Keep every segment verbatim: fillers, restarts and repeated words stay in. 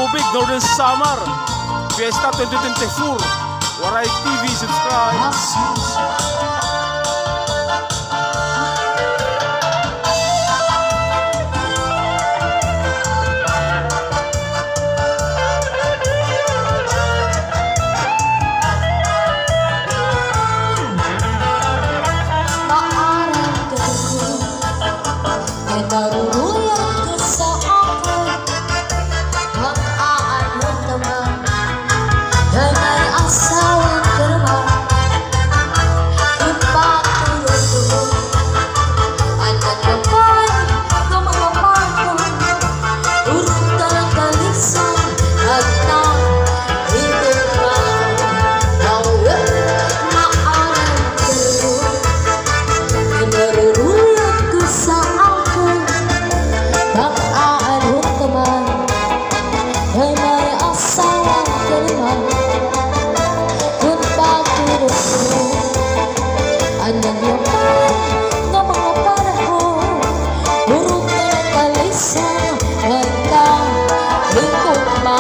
Tubig, Northern Samar. Fiesta twenty twenty-four. Waray T V, subscribe. Maaram ka, Nga naruruyag ka sa akon, mag-aanhon ka man, kay may asawa ka naman. Kun pagturog-turog, an nagyapay nga mga panahon, urog ka na kalisan, agtang, ikot pa, maaram ka. Naruruyag ka sa akon, mag-aanhon ka man, kay may asawa ka naman. Kun pagturog-turog, an nagyapay nga mga panahon, urog ka na kalisan, agtang, ikot pa.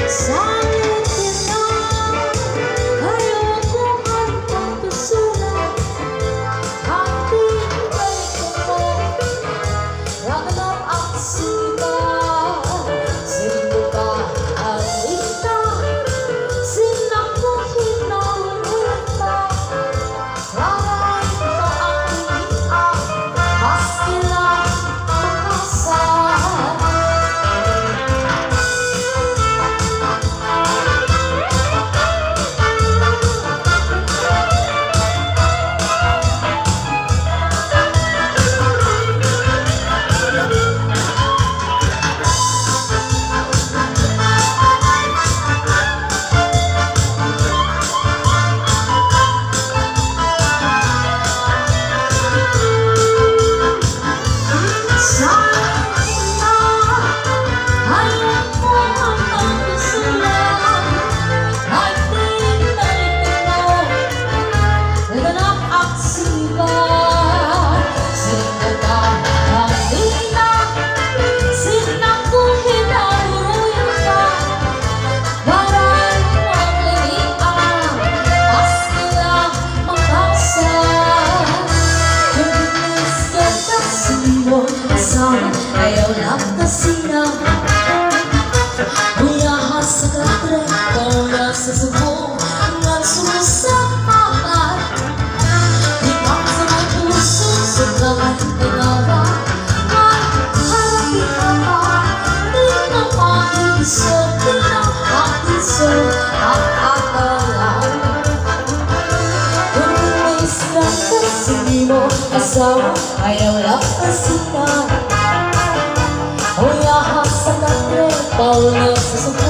Sa ngiti na, ayaw ko man pagpasulat, ang timbalik ko, ragalap ang sipa, sinuka ang ita, sinakbo hinalutan. Waray mo ang linian, as nila makasa. Kung miss ka kasi mo, asawa, ayaw la kasi na. Uya ha sa katre, pauna sa subo, ngan sumusapakan. Di pa sa may puso, sa kalan, ikaw ba? Asawa, ayaw la kasi na. Uya ha sa katre, pauna sa subo.